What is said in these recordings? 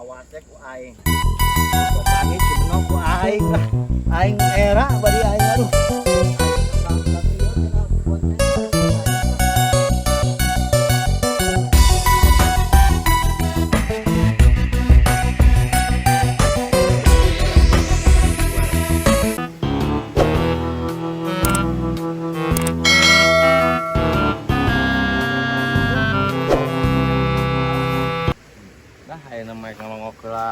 Awas teh ku aing. Papanggih si Meno ku aing lah. Aing era bari aing aduh. Nah, ayeuna mah ngalongok heula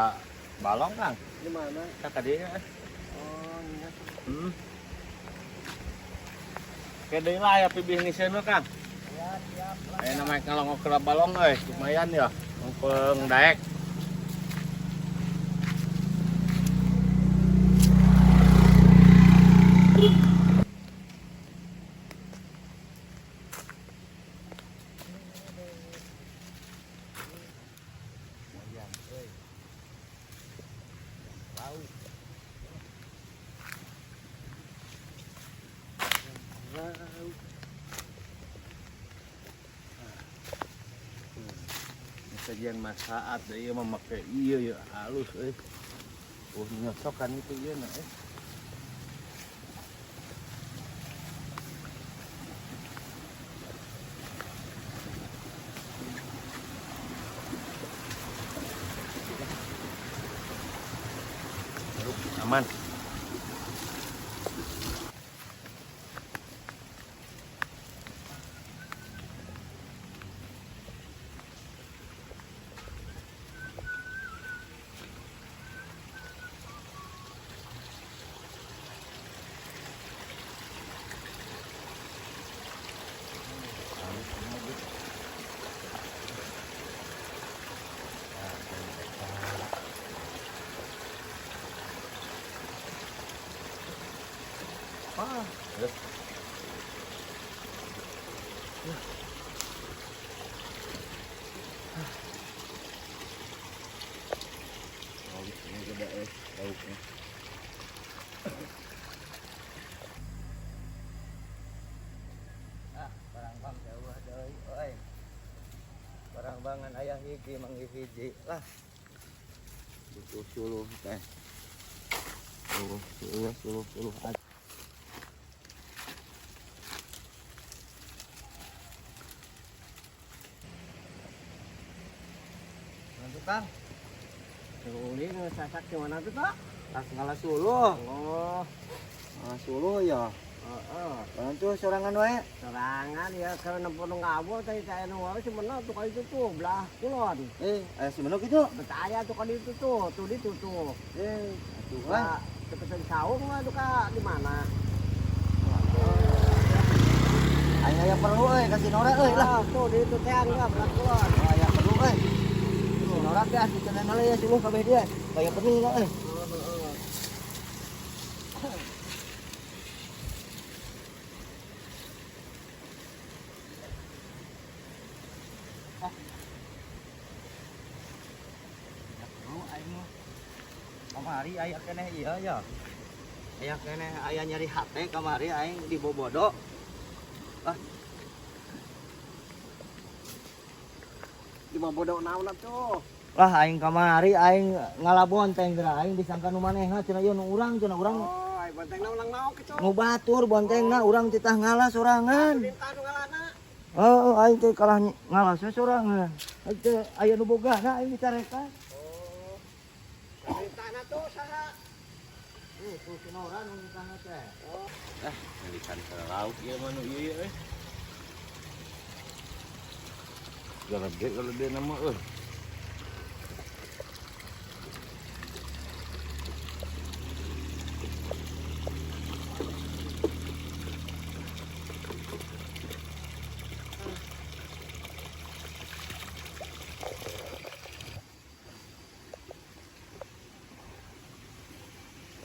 balong, Kang. Di mana? Ka kadieu. Oh, iya. Ke deui lah aya pibisniseun we, Kang. Ya, siap lah. Ayeuna mah ngalongok heula balong euy, lumayan ya. Mumpung daek. Lumayan euy. Lauk. Lauk. Sajian masaat ieu mah make ieu ya halus euy. Oh nyocokan itu ieu na euy. Aman. Ah, Lauknya gede lauknya. Ah, barang bang jauh deui euy. Barang bangan aya hiji manggih hiji lah. Butuh suluh teh. Suluh, suluh, suluh, suluh. Mana Kang? Uli sasak di mana tuh, Pak? Tas ngalah suluh. Oh, Ngalah suluh ya. heeh. Mana tuh sorangan wae? Sorangan ya kalau nempo nu ngabur tadi saya nu wae si Meno tuh kali itu tuh belah kulon. Aya si Meno kitu. Betaya tuh kali itu tuh, tuh di tuh. Atuh wae. Lah, cepetan saung lah tuh Kak, di mana? Aya aya perlu euy ka si Nora euy lah. Ah, tuh di itu teh enggak belah kulon. Oh, aya perlu euy. Si Nora teh asli cenah ya suluh kabeh dia. Aya perlu lah euy. Perlu aing mah. Kamari aya keneh ieu ya. Aya keneh aya nyeri hate kamari aing dibobodo. Ah, Di bobodo naon atuh? lah aing kamari aing ngalabonteng geura aing disangka nu manehna cenah ieu nu urang cenah urang Oh, ai bontengna ulang naon kitu? nu batur bontengna urang titah ngalah sorangan. Lintah nu ngalana. Heeh, aing teh kalah ngalah sorangan. Aing teh aya nu bogana aing dicarekan. Oh. Lintahna tuh saha? Tuh si Nora nu nitahna teh. Ah, ngalikan ke lauk ieu mah nu ieu euy. Gede gede nama euy.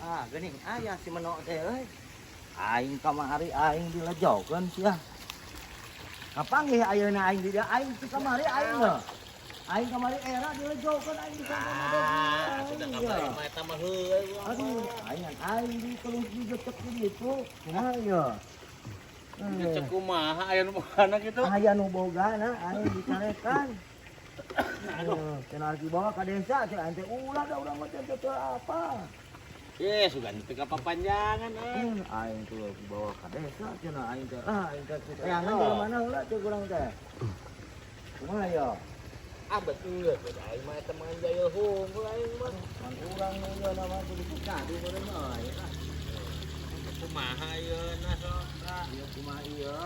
Ah, geuning aya si Meno teh euy. Aing kamari aing dilejokeun sia. Kapanggih ayeuna aing di dieu aing ti kamari aing heuh. Aing kamari era dilejokeun aing disangka Ah, sudah kamari mah eta mah heueuy. Aduh, aing aing ditelus digecek gitu. Kumaha ieu? Gecek kumaha aya nu bogana kitu? Aya nu bogana aing dicarekan. Aduh, cenah dibawa ka desa cenah teh ulah da urang mah teh teu apa. Eh, sugan teu kapapanjangan eh. Aing tuh dibawa ka desa cenah aing teh. Ah, aing teh teangan di mana heula teh urang teh. Kumaha ya? Ah betul, beda aing mah eta mah jaya hungkul aing mah. Kan urang nu ieu mah kudu dicari meureun euy. Kumaha ayeuna sok? Ieu kumaha ieu?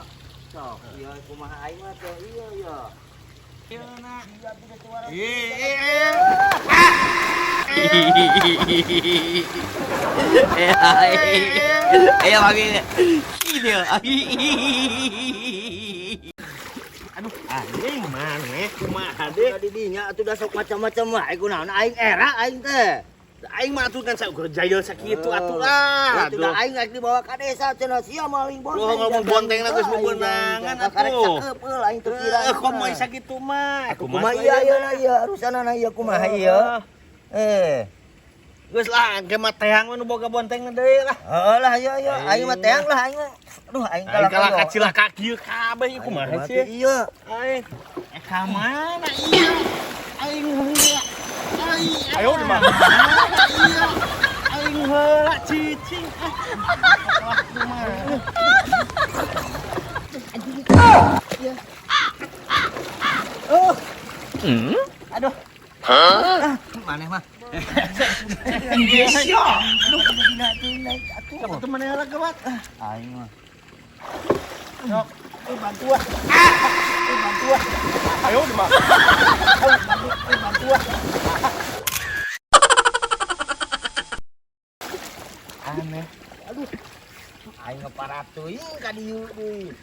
Sok, ieu kumaha aing mah teh ieu ya. Ayeuna. Iya tidak suara. Aduh, anjing maneh kumaha deh? Tadi dinya atuh da sok macam-macam wae kunaon aing era aing teh. Aing mah atuh kan saukur jahil sakitu atuh lah. Atuh da aing rek dibawa ka desa cenah sia maling bonteng. Lu ngomong bonteng lah geus bebenangan atuh. Karek atuh. sakepeul aing teu kira. Eh, komo sakitu mah. Kumaha ieu ayeuna ieu urusanana ieu kumaha ieu? Eh. Geus lah, engke mah teang we nu boga bonteng deui lah. Heeh lah ieu ieu aing mah teang lah aing mah. Aduh aing Aing kalah kacilaka kieu kabeh ieu kumaha sih? Iya. Aing. Eh ka mana ieu? Aing heula. Aing. Ayo di mana? Iya. Aing heula cicing. Ah. Wah, kumaha? Oh. Aduh. Maneh mah. Iya. Aduh kudu dina teuing naik atuh. Sok atuh maneh heula gawat. Aing mah. Sok, bantu ah. Bantu ah. Ayo di mana? Bantu ah. Aneh. Aduh. Aing ngeparatuing ka dieu deui.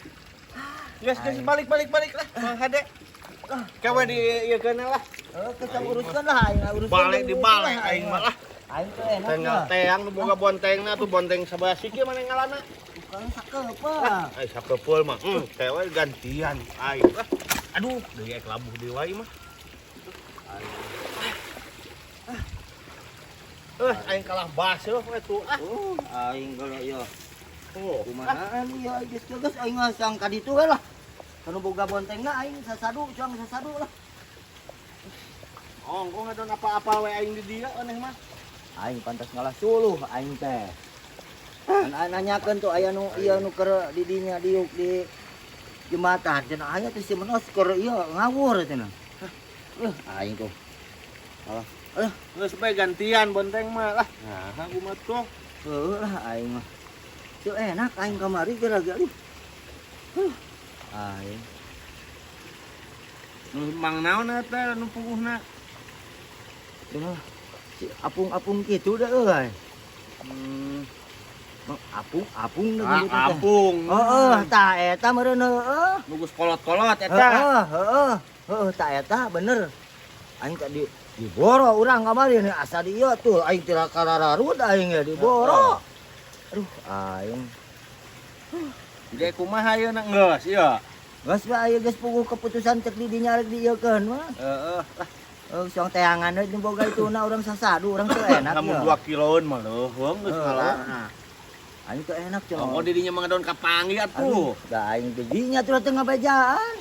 Geus geus balik balik balik lah. Mang Hade. Kawe di ieu keun lah. Heuh, kita uruskeun lah aing uruskeun. Balik di balik aing mah lah. Aing teh enak. Tinggal teang nu boga bontengna tuh bonteng sabaraha siki maneh ngalana. Tukang sakepeul. Ai sakepeul mah. Kewe gantian aing lah. Aduh, deui ek labuh deui wae mah. Aing kalah baseuh we tuh ah. Aing kalau ieu Oh, kumahaan ieu geus geus aing mah sang ka ditu we lah. Kanu boga bontengna aing sasadu, cuang sasadu lah. Ongko ngadon apa-apa we aing di dieu aneh mah. Aing pantas ngalah suluh aing teh. Kan nanyakeun tuh aya nu ieu nu keur di dinya diuk di jembatan cenah aya teh si menos keur ieu ngawur cenah. Aing tuh. Alah, Geus bae gantian bonteng mah lah. Nah, kumaha tuh? Heuh lah aing mah. Teu enak aing kamari geura ge aduh. Aing Nu mang naon eta nu puguhna? cenah si apung-apung kitu da euy. Apung-apung da Ah, gitu teh. apung. Heeh, tah eta meureun heueuh. Nu geus kolot-kolot eta. Heeh, heeh. Heeh, tah eta bener. Aing tadi diboro urang kamari nih asa di ieu tuh aing teu karararud aing ge diboro. Aduh, aing. Ge kumaha ayeuna geus ieu? Geus bae aya geus puguh keputusan cek di dinya rek diieukeun mah. Heeh lah. Heuh, siang teangan we nu boga ituna urang sasadu urang teu enak Lamun ieu. 2 kiloan mah leuheung geus ngalana. Aing teu enak cenah. Ongko di dinya mah ngadon kapanggih atuh. Da aing di dinya tuh teu ngabejaan.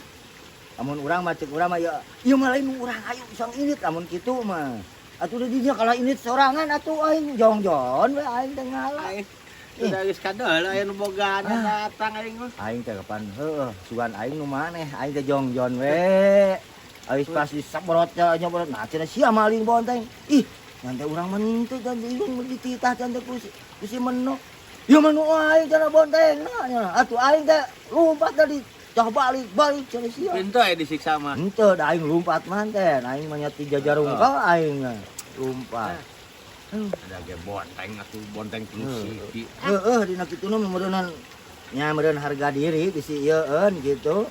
Lamun urang mah cek urang mah ieu, ieu mah lain urang ayo sang init lamun kitu mah. Atuh di dinya kalah init sorangan atuh aing jongjon we aing teh ngalah. Aing sudah geus kadeul aya nu bogana datang aing mah. Aing teh kapan heueuh sugan aing nu maneh aing teh jongjon we. Ais pasti sabrot nyobrot nah cenah sia maling bonteng. Ih, nyantai urang mah teu dan ieu dititah teh ku si Meno. Ieu mah nu aing cenah bonteng nah atuh aing teh lompat tadi cah balik balik cenah sia. Henteu aya disiksa mah. Henteu da aing lompat mah teh, aing mah nya tiga jarungkal aing mah lompat. Ada ge bonteng atuh bonteng tilu siki. Heeh, dina kitu nu meureunnan nya meureun harga diri bisi ieueun gitu.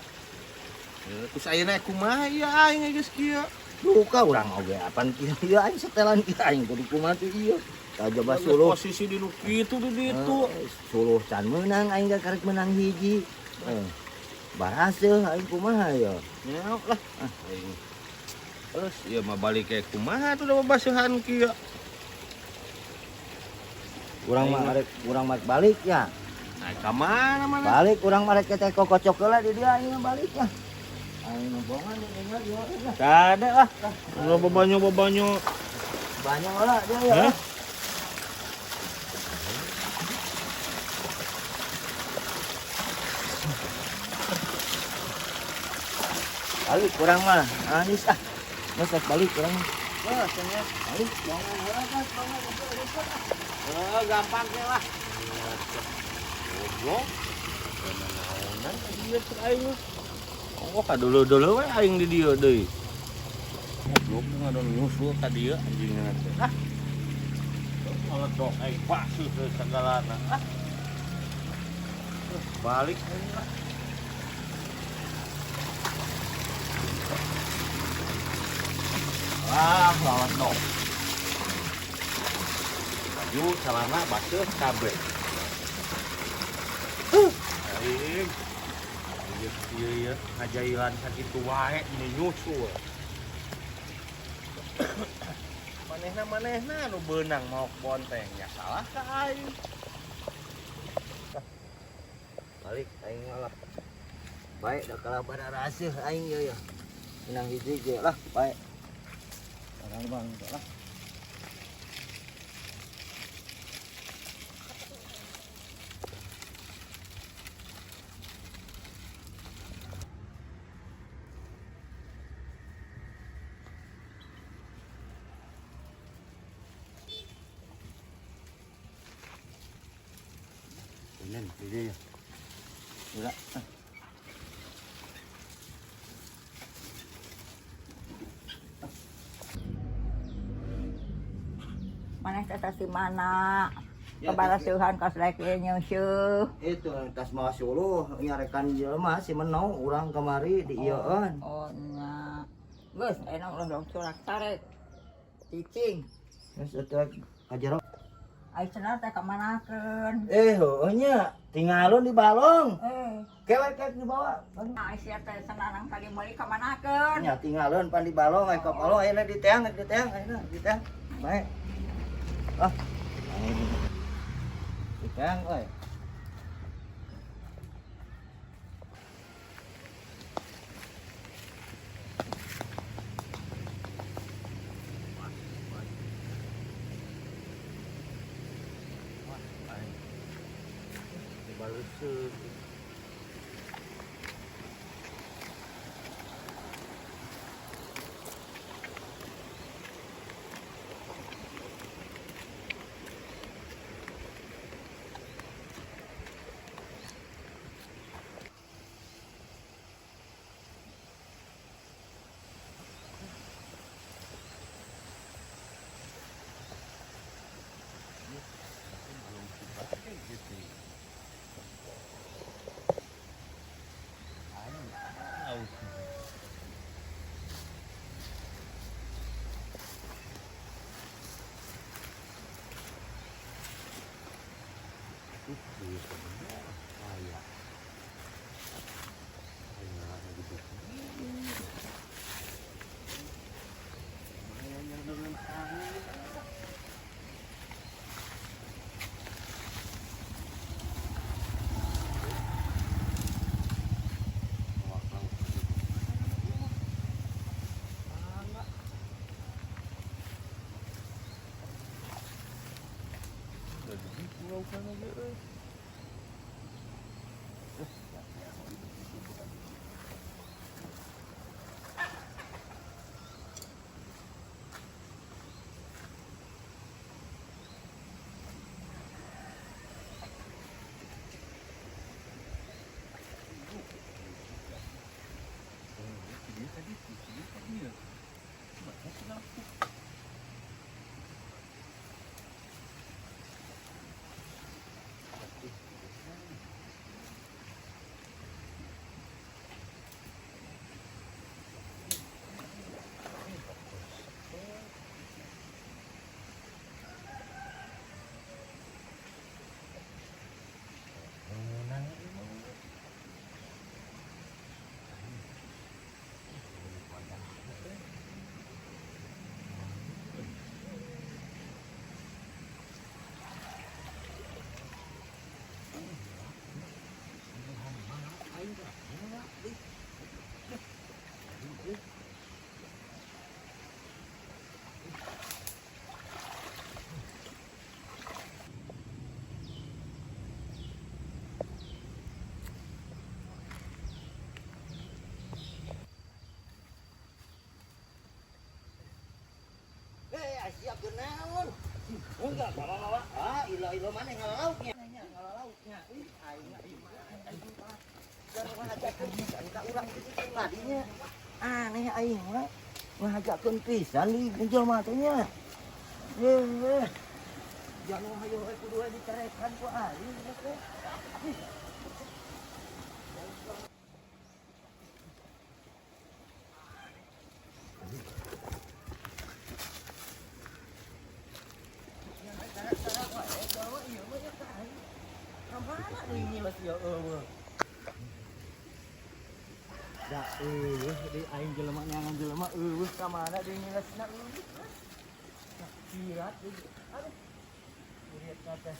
Terus ayeuna kumaha ieu aing geus kieu? Duka urang oge apan kieu ieu aing setelan kieu aing kudu kumaha teh ieu. Tajaba suluh. Posisi di nu kitu di ditu. Suluh can meunang aing ge karek meunang hiji. Baraseuh aing kumaha ya? Nyaok lah. Aing. Terus ieu mah balik ke kumaha tuh da babaseuhan kieu. Urang mah arek urang mah balik ya. Nah, ka mana mana? Balik urang mah rek teh kokocok heula di dieu aing mah balik ya. Aing ngebongan ini mah. Kada ah. Lo babanyo-babanyo. Banyak lah dia ya. Balik kurang mah. Anis ah. Geus balik kurang. Wah, cenah. Balik jangan heula kan, Oh, gampang ge lah. Goblok. Naonan ieu cek aing mah. Oh, kadulu-dulu we aing di dieu deui. Goblok ngadon nyusul ka dieu anjing teh. Ah. Meledok aing basuh sagalana. Ah. Balik aing lah. Ah, lawan dong. Baju celana basuh kabeh. Aing. Ieu ieu ngajailan sakitu wae ini nyusul. Manehna nu beunang maok bonteng ya salah ka aing. Balik aing lah. Baik dah kalau pada raseuh aing ieu ya. Menang hiji ge lah, baik. Orang bang lah. Ini dia ya. Udah. Mana teh si mana? Kebaraseuhan kas rek nyeuseeuh. Itu tas mawa suluh nyarekan jelema si Menau urang kamari di ieueun. Oh nya. Geus enak ulah dong curak tarik. Cicing. Geus atuh ka jero. Ai cenah teh ka manakeun? Heueuh nya, tinggalun di balong. Kewek dibawa. Nah, sia teh senanang tadi meuli ka manakeun? Nya tinggalun pan di balong aya ka balong ayeuna di teang, di teang ayeuna di teang. Bae. Ah. Di teang euy. Ai sia kunaon? Enggak bawa-bawa. Ah, ilo-ilo mana ngalalauknya? Ngalalauknya. Ih, aing mah ngajakeun pisan ka urang kitu tadinya. Aneh aing mah ngajakeun pisan di jelema teh nya. Eh. Jangan hayo we kudu we dicarekan ku aing teh. Kamana deui nyiles ieu eueuh. Da eueuh deui aing jelema neangan jelema eueuh ka mana deui nyilesna eueuh. Kirat deui. Aduh. Urietna teh.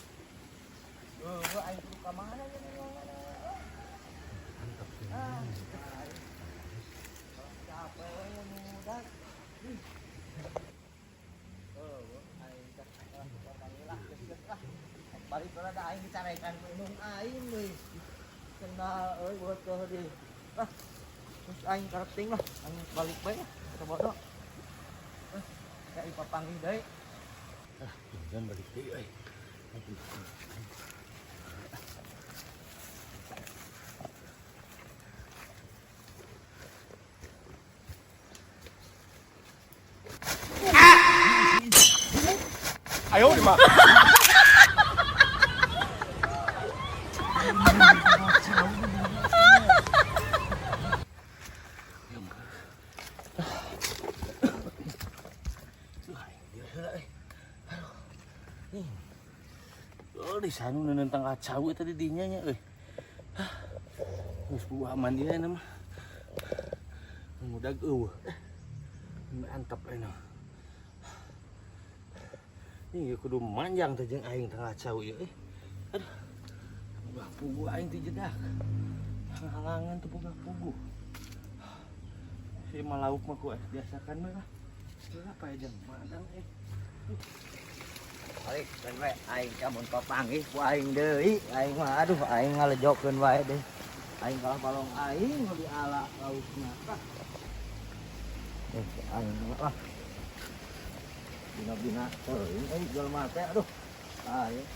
Eueuh aing kudu ka mana ieu neangan. Mantap. Ah. Capek we muda. Eueuh aing teh lah geus lah. Balik heula da aing dicarekan ku indung aing deui. Sendal euy buat keuh deui. Ah. Terus aing karep lah, aing balik bae lah, ka bodo. Ah, ka ipapanggih deui. Ah, jangan balik deui euy. Ayo, Mak. Oh, di sana nentang kacau tadi dinya nya euy. Geus buah aman ieu na mah. Ngudag eueuh. Mantap ayeuna. Ini kudu manjang teh jeung aing teh kacau ieu euy. Aduh. Boga puguh aing teh jedak. Halangan teh boga puguh. Si malauk mah ku biasakan we lah. Apa ya jeung madang euy. Balik kan we aing ka mun papanggih ku aing deui. Aing mah aduh aing ngalejokeun wae deh. Aing kalah balong aing nu diala laukna. Aing mah lah. Bina-bina teuing euy jelema teh aduh. Aing.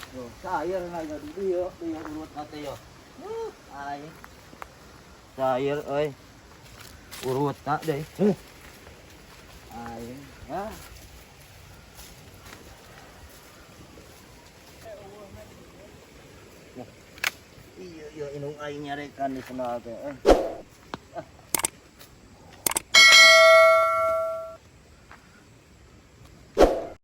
Yo, sayer na di dieu, dieu urut teh yo. Aing. Sayer euy. Urut ta deui. Aing. Ah. Iya, iya, indung aing nyarekan di sendal teh.